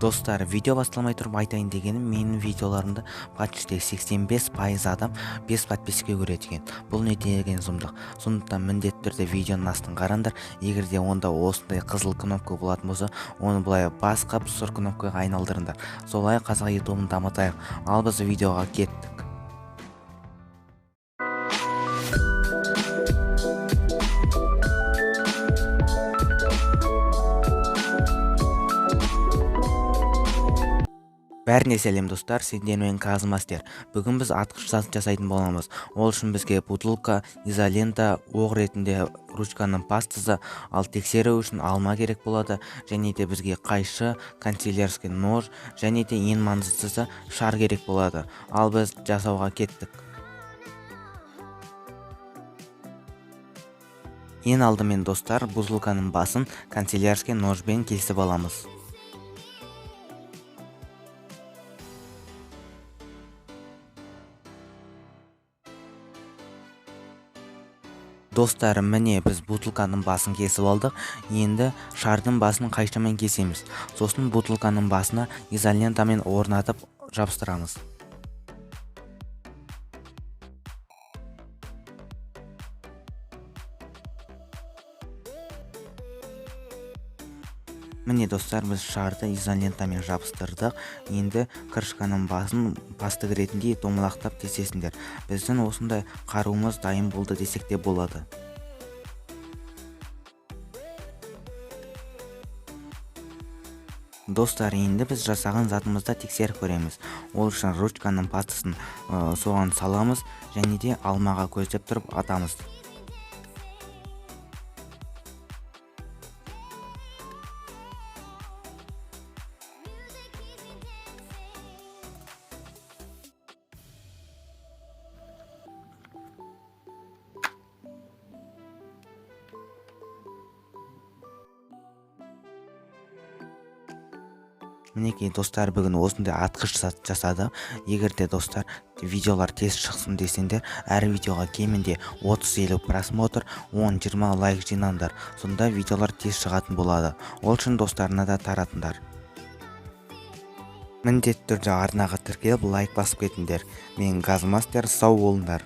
Достар, видео басталмай тұрып айтайын дегенім, менің видеоларымды почти 85% адам без подписка көреді екен. Бұл не деген сұмдық. Сондықтан міндетті түрде видеоның астын қараңдар. Егер де онда осындай қызыл кнопка болатын болса, оны былай басқап сұр кнопкаға айналдырыңдар. Солай қазақ ютубын дамытайық. Ал біз видеоға кеттік. Бәріне сәлем достар, сендермен Казмастер. Бүгін біз атқыш зат жасайтын боламыз. Ол үшін бізге бутылка, изолента, оқ ретінде ручканың пастасы, ал тексеру үшін алма керек болады. Және де бізге қайшы, канцелярский нож, және де ең маңыздысы шар керек болады. Ал біз жасауға кеттік. Ең алдымен достар, бутылканың басын канцелярский ножбен кесіп аламыз. Достар, міне біз бутылканың басын кесіп алдық. Енді шардың басын қайшымен кесеміз. Сосын бутылканың басына изолентамен орнатып жабыстырамыз. Міне достар, біз шарды изолентамен жабыстырдық. Енді крышканың басын пастық ретінде домалақтап кесесіңдер. Біздің осындай қаруымыз дайын болды десек те болады. Достар, енді біз жасаған затымызды тексеріп көреміз. Ол үшін ручканың пастасын соған саламыз және де алмаға көздеп тұрып атамыз. Мінекей достар, бүгін осындай атқыш зат жасадық. Егер де достар видеолар тез шықсын десеңдер, әр видеоға кемінде 30-50 просмотр, 10-20 лайк жинаңдар. Сонда видеолар тез шығатын болады. Ол үшін достарына да таратыңдар. Міндетті түрде арнаға тіркеліп лайк басып кетіңдер. Мен Газмастер, сау болыңдар.